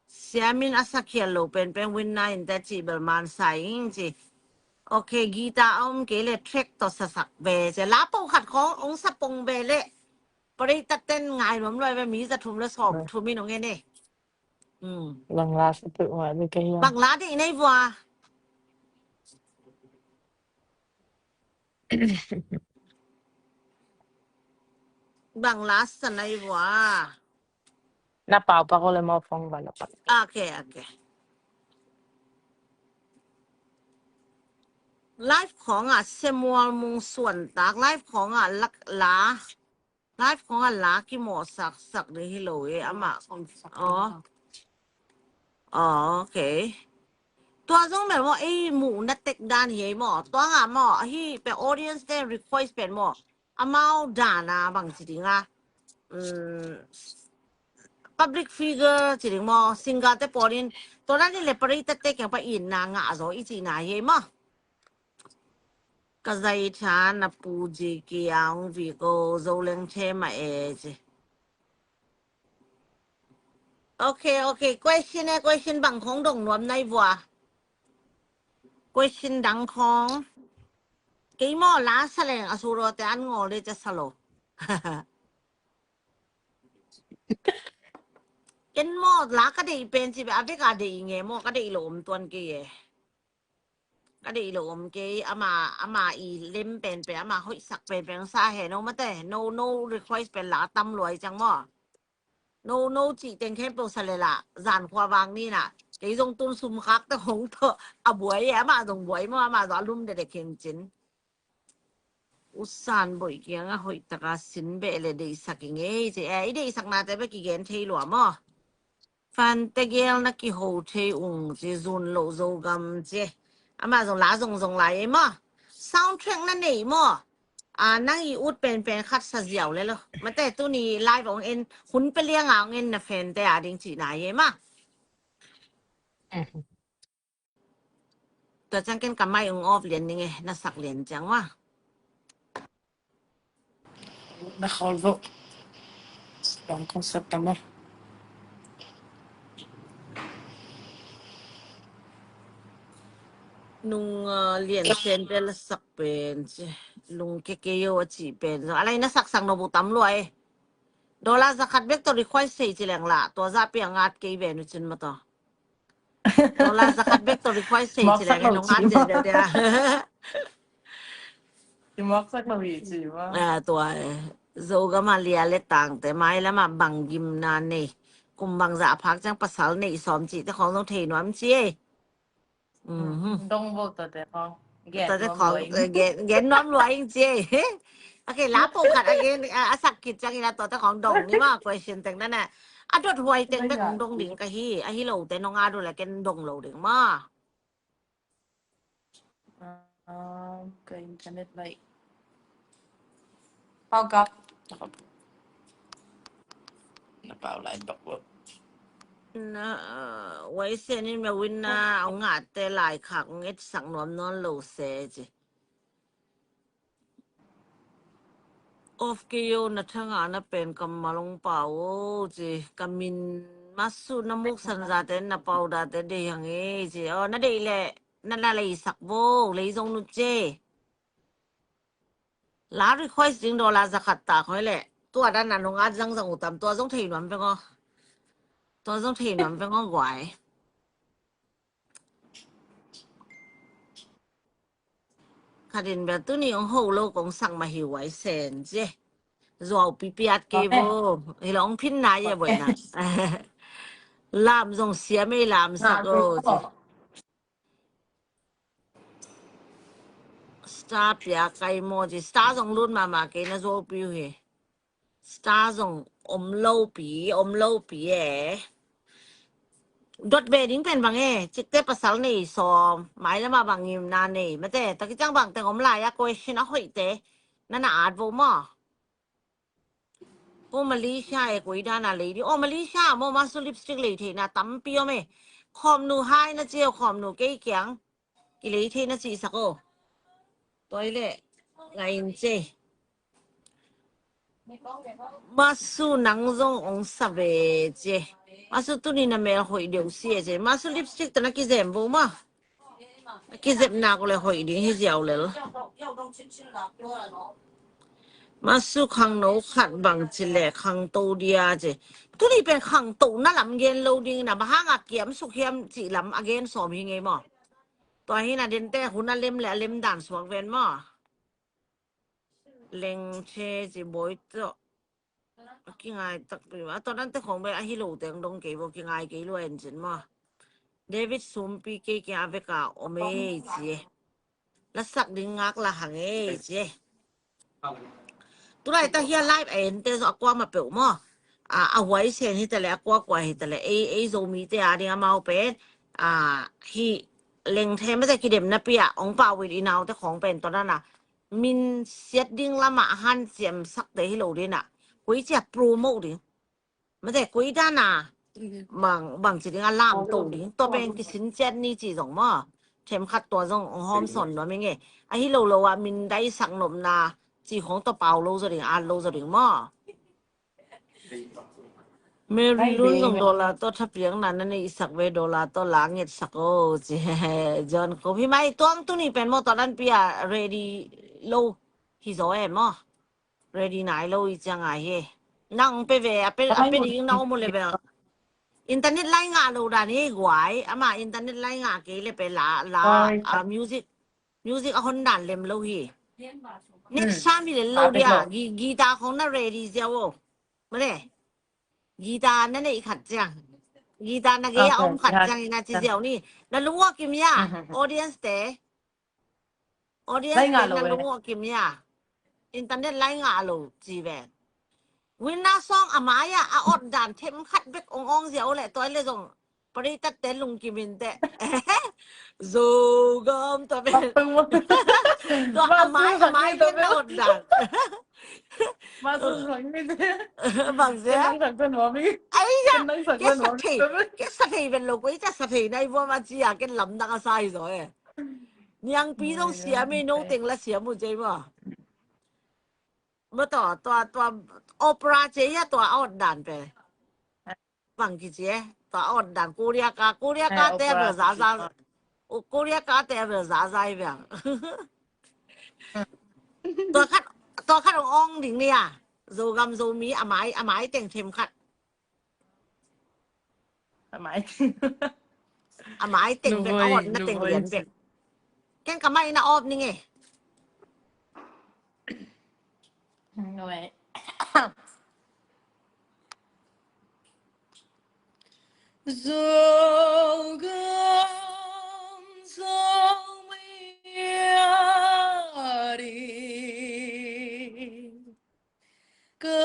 Siam in a sakhial lo penpen huina in ta ci bel man sa ing ci. Ok, guitar a om kei le track tawh sasak ve ci. La po khat khong ong sa pong ve le. Pari taten ngai nuam luai ve, mi za thum le sawm thum in ong en e. Hmm. Bang la sa peuh mah ni ka hiam. Bang la deih na hi vua. Bang la sa na hi vua. Na pau pak o le maw phone va la pak. Ok, ok. Live khong a Samuel Mung Suan tak, live khong a lak la. Live khong a la kimawh sak sak ding hi lo e, amah. Aw. Aw, ok. Tua zong mel maw, ei muh na tek dan hi ei maw. Tua nga maw, ahi pe audience te request pen maw. Amau dan a bang ci ding a. Um, public figure ci ding maw, singer te pawlin. Tua dan i le pari te tek yang pa in na nga zo i ci na hi ei maw. Ka zai tha na pu ji ki ang vi ko zo leng the ma e ci. Ok, ok. Question e, question bang khong dong nuam nai vua. Question dang khong. Kei maw la sa leng a su ro te an ngol de ca sa lo. Ken maw, la ka deih pen ci beh, a vek a deih nge maw, ka deih lo om tuan kei e. Ka deih lo om kei, ama, ama i lem pen pen, ama hoihsak pen pen sa he no mate, no, no request pen la tam luai ciang maw. No, no cih teng khempeuh sa le la, zan khua vang ni na. Kei zong tun sum khak te hong tawh, a buai e, ama zong buai maw, ama zong a lum dede khin cin. U San Boih kiangah hoih taka sin beh le deihsak i ngei ci. Eh, i deihsaknate beh kigen thei lua maw. Fante gel na kiho thei ung ci, zun loh Zogam ci. Amah zong la zong zong lai ei maw. Soundtrack na nei maw. Ah, nang i ut penpen khat sa ziau le lo. Mate tuni live ong en, hun pe lianga ong en na fante a ding cihna ei maw. Tua ciang ken ka mic ong off lian ning e, na sak lian ciang maw. Na khawl vo. Strong concept tama. Nung, ah, lian sen te la sak pen ci. Lung ke ke yo a ci pen. A lai na sak sang no bu tam lua e. Dollar zakhat bek to request sei ci leng la. Tua za pi a ngat kei ben u cin ma to. Dollar zakhat bek to request sei ci leng e, nong an deh deh deh. I mawksak lo hi ci maw. Ah, tua e. Zogam a lia le tangte mai lama bang gimna nei. Kum bang zah phak ciang pasal nei sawm cihte khong zong thei nuam ci e. Dong vo tate khong. Tate khong gen nuam lua ing ci e. Ok, la po khat a gen, a sak kit ciang ina tate khong dong ni ma question teng nana. A dot huai teng bek dong ding ka hi. A hi lo te nong a du le ken dong lo ding ma. Ah, ka internet lai. Pau kap. Na pau lai bak bak. Na, ah, wai se nin me win na, au nga te lai khak nget sak nuam non lo se ci. Of ke yo na thanga na pen kammal ong pau o ci. Ka min masu na muk san zate na pau date dei hang e ci. O, na dei le na la lei sak vo, lei zong nu ce. La request ding dollar zakhat ta khoi le. Tua dan na nong at zang zang utam, tua zong thei nuam veng o. Tua zong thei nuam veng o guai. Khatin bia tuni ong ho lo kong sak ma hi wai sen ci. Zuau pipiat kei vo. Hi lo ong phin na ye boi na. Lam zong sia mei lam sak o ci. Star pia kai mo ci. Star zong lut mama kei na zo piu hi. Star zong om lo pi, om lo pi e. Dot be ding pen bang e, cikte pasal nei sawm, mai lama bang ngimna nei, mate, taki ciang bang teng om lai a question a hoihte, nana at vo maw. Ko Malaysia e koi dana lei di, o Malaysia maw masu lipstick lei theina tampi om e. Khawmnu hai na ciau, khawmnu kei kiang. Kilei thei na cihsak o. Toi le ngai in ce. Masu nang zong ong sa ve ce. Masu tuni na mel hoih deuh si e ce. Masu lipstick ta na kizem vo ma. Na kizep nak le hoih ding hi ziau lel. Masu khangno khat bang ci le khangto dia ce. Tuni pen khangto na lam gen lo ding na, bang hanga kiam suk hiam cih lam a gen sawm hi ngei maw. Tua hi na dente hun a lem le a lem dan suak ven maw. Lengthe ci boi tawh. A kingai takpi a tua dante khong be a hi lo teng dong kei bo kingai kei lua en cin maw. David sumpi kei kia a veka om ei ci e. Lasak ding ngak la hang ei ci e. Tulai ta hia live a ente zo a kua ma peuh maw. A, a huai sen hi tale, a kua kua hi tale. Ei, ei Zomite a ding amau pen. A, hi lengthe mate kidem napi a ong pau in i naute khong pen tua dana. Min siat ding lama a han siam sakte hi lo dina. Koi cia promote ding. Mate koi dana. Bang, bang ci ding a lam to ding. Tua pen kisin ciat ni ci zong maw. Them khat tua zong ong hawm son nuam ing e. A hi lo lo a min dai sak nopna. Ci khong tua pau lo zo ding, at lo zo ding maw. Mary Lun zong dollar tawh thapiakna na neihsak ve, dollar tawh la ngetsak o ci. John Kop hi mai tuang tuni pen maw tua dan pia ready lo hi zo e maw. Ready nai lo i ciang a hi. Nang pe ve, a pe, a pe ding na om uh le bel. Internet lai ngah lo dan hi guai. Ama internet lai ngah kei le pe la, la, a music, music a hon dan lem lo hi. Next time hi le lo dia. Gi-, guitar khong na ready ziau o. Mane. Guitar na neih khat ciang. Guitar na gei a om khat ciang ina ci ziau ni. Na lungua kim ya. Audience te. Audience te na lungua kim ya. Internet lai ngah lo ci ve. Winner song a mai a, a awt dan them khat bek ong ong ziau le tua le zong. Paritat te lungkim in te. Zogam ta pen. Tua a mai, a mai pen na awt dan. Bang zia. Ai ya. Ke sa thei, ke sa thei pen lo ko i ta sa thei nai vua ma ci a ken lamdang a sa hi zo e. Niangpi zong siam i no teng la siam uh ci ei maw. Maw tua, tua, tua opera ci ei a tua a awt dan pe. Bang kici e, tua awt dan Korea ka, Korea ka te a bel zaza. Korea ka te a bel zaza i bel. Tua khat, tua khat ong ong ding ni a. Zogam Zomi a mai, a mai teng them khat. A mai. A mai teng bek a awt na teng lian bek. Ken ka mai na awt ning e. Zogam Zomi a ding. Ka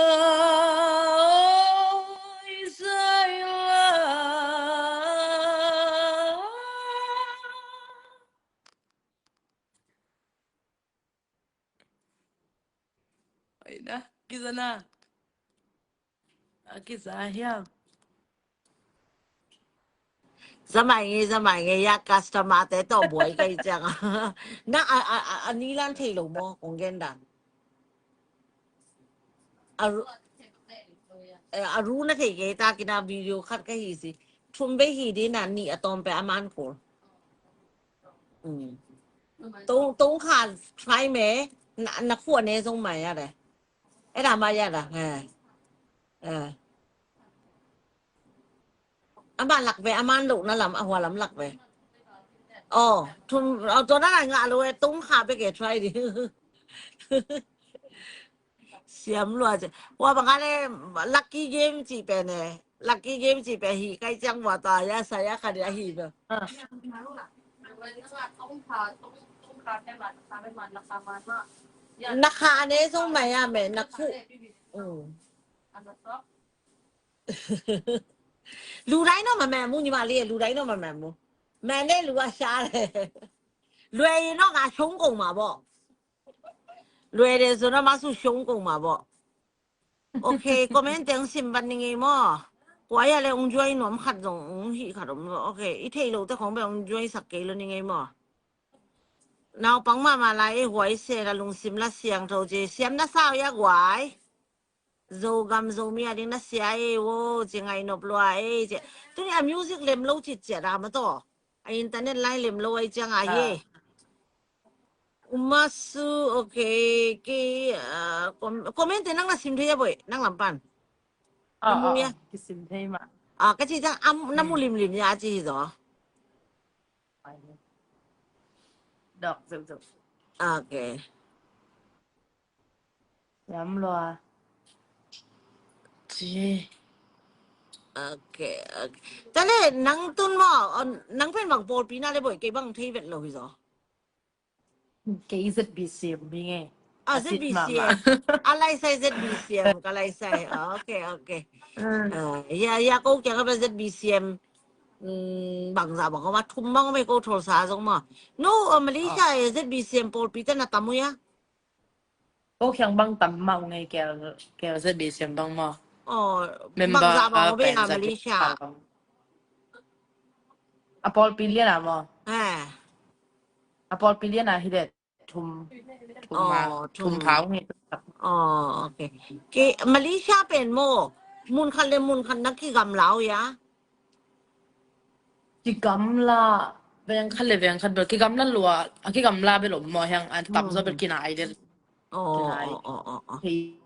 oi zai la. Oi na, kiza na. A kiza hiam. Zamai nge, zamai nge, ya customer te tawh buai ka hi ciang. Na a, a, a, a nilan thei lo maw, kong gen dan. A ru, eh, a ru na thei kei ta kina video khat ka hi si. Thum bei hi ding na nih a tawm pe a man kul. Mm. Tong, tong kha try me, na, na khua ne zong mai a de. E da mai a da. Eh. Eh. Ama lak ve, ama an lohna lam, a hua lam lak ve. Aw, thum, aw, tua na lai ngah lo e, tung kha bek e, try ding. Siam lua ci. Hua bang a le, lucky game ci pen e. Lucky game ci pen hi, kai ciang hua ta, ya sa ya kha dia hi bek. Ah. Na kha ne zong mai a me, na khu. Mm. Lu dai no ma meh mu ni ma li, lu dai no ma meh mu. Meh ne lu a sha le. Lu ai no ka shong kong ma bo. Lu ai de zo na ma su shong kong ma bo. Okay, comment teng sim ban ni ngei mo. Kwa ya le ung join nuam khat zong ung hi khat om lo. Okay, i thei lo te khong be ung join sak kei lo ni ngei mo. Naupang mama lai e huai se la lungsim la siang tho ce siam na sao ya guai. Zogam Zomi a ding na sia e wo, ci ngai nop lua e, ci. Tuni a music lem lo cit ciat a ma taw. A internet lai lem lo ai ciang a hi. Umasu, okay, ki, ah, com-, comment te nang na sim thei a boi, nang lam pan. Ah, na mu ah, ya. Ah, kisim thei ma. Ah, ka ci ciang, am, na mu lim lim ya ci hi zaw. Dok, zuk, zuk. Okay. Yam lua. Ci. Okay, okay. Tale, nang tun mo, nang pen bang pawlpi na le boi, kei bang thei vet lo hi zaw. Kei Z B C M hi nge. Ah, Z B C M. A lai sai Z B C M, ka lai sai. Ah, okay, okay. Ah, ya, ya, ko kia ka ba Z B C M. Mm, bang za bang ko ma thum bang ko thol sa zong ma. No, ah, Malaysia e Z B C M pawlpi te na tam uh ya. Ko kiang bang tam mah uh ngei kel, kel Z B C M bang maw. Oh, member bang za bang pen bang a za Malaysia. A pawlpi lian a maw. Eh. A pawlpi lian a hi det thum. Thum ma, oh, thum thum. Thau ngei. Oh, okay. Ki Malaysia pen maw. Mun khat le mun khat na ki gam lau ya. Kigamla, veng khat le veng khat bel kigamla lua, a kigamla bel om maw hiang, a tam zaw bel kinai del. Aw, kinai. Aw, aw, aw, aw. Hei.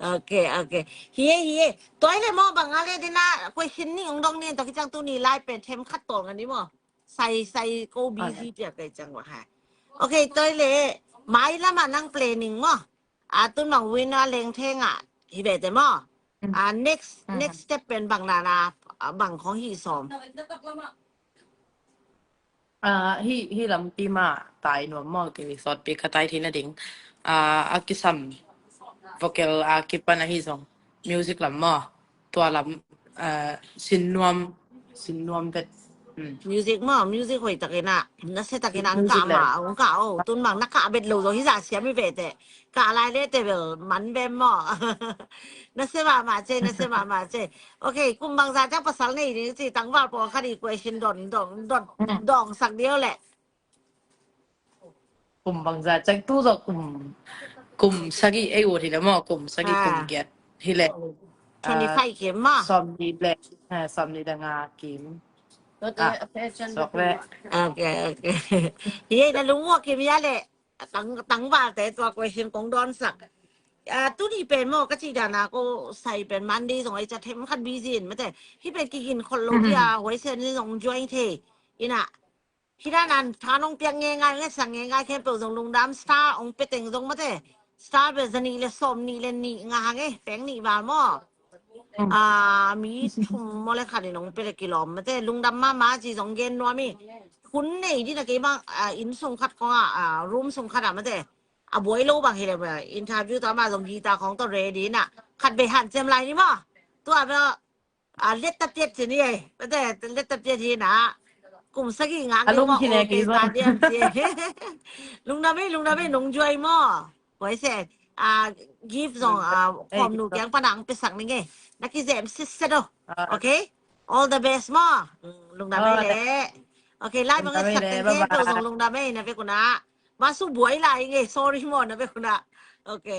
Ok, ok. Hi e, hi e. Tua hi leh maw, bang a leh dina question nih hong dong ni, tua khit ciang tuni lai pen them khat tawh nga ni maw. Sai, sai ko busy piak kei ciang wa hai. Ok, tua hi leh mai lam ah nang planning maw. A tun bang win a leng theng ah hi ve te maw. A next, next step pen bang na na, a bang khong hi sawm. Ah, hi, hi lampi mah tai nuam maw, kei sawtpi ka tai theihna ding. Ah, a kisam vocal a kipan ahi zong music lam maw, tua lam, ah, sin nuam, sin nuam vet. Mm. Music maw, music hoih takin ah, nasia takin ah, ang kah mah, ang kah o, tun bang na kah bet lo zong hi zah siam hi ve te. Kah lai le te bel man bem maw. Nasia mahmah ce, nasia mahmah ce. Ok, kum bangzah ciang pasal nei ding ci, tangval pawlkhat i question dong, dong, dong, dongsak ding o leh. Kum bangzah ciang tu zawh kum, kum sagih ei ut hi leh maw, kum sagih kum giat hi leh. Twenty five kim maw? Sawmnih leh, eh, sawmnih leh nga kim. Ah, suak leh. Ok, ok. Hi ei na lungmuak kim ya leh. Tang, tangvalte tua question kong dawnsak. Ah, tuni pen maw, ka cih dan a ko sai pen Monday zong ei ca them khat busy in mate. Hi pen kigin khol lo dia, huaisen zong join thei. Ina, hi dan an tha nong piak ngeingai, ngetsak ngeingai khempeuh zong lungdam, star ong pia teng zong mate. Star bel za nih le sawm nih le nih nga hang e, peng nih val maw. Ah, mi thum maw le khat in ong pia le kilawm mate, lungdam mahmah ci zong gen nuam hi. Hun nei dina kei bang, ah, inn sung khat kong ah, ah, room sung khat ah mate. A buai lo bang hi le bang, interview tawh amah zong guitar khong tawh ready na. Khat bei hanciam lai ni maw. Tua bel, ah, let ta piat ci ni ei. Mate, let ta piat hi na. Kum sagih ngak ni maw, okay, stadium ci. Lungdam ei, lungdam ei, nong join maw. Huaisen, ah, gift zong, ah, khawm nu kiang pan ang piasak ning e. Na kizem sitset o. Ok? All the best maw. Mm, lungdam ei leh. Ok, lai bang e sak teng khempeuh zong lungdam ei na vek un ah. Masu buai lai ing e, sorry maw na vek un ah. Ok.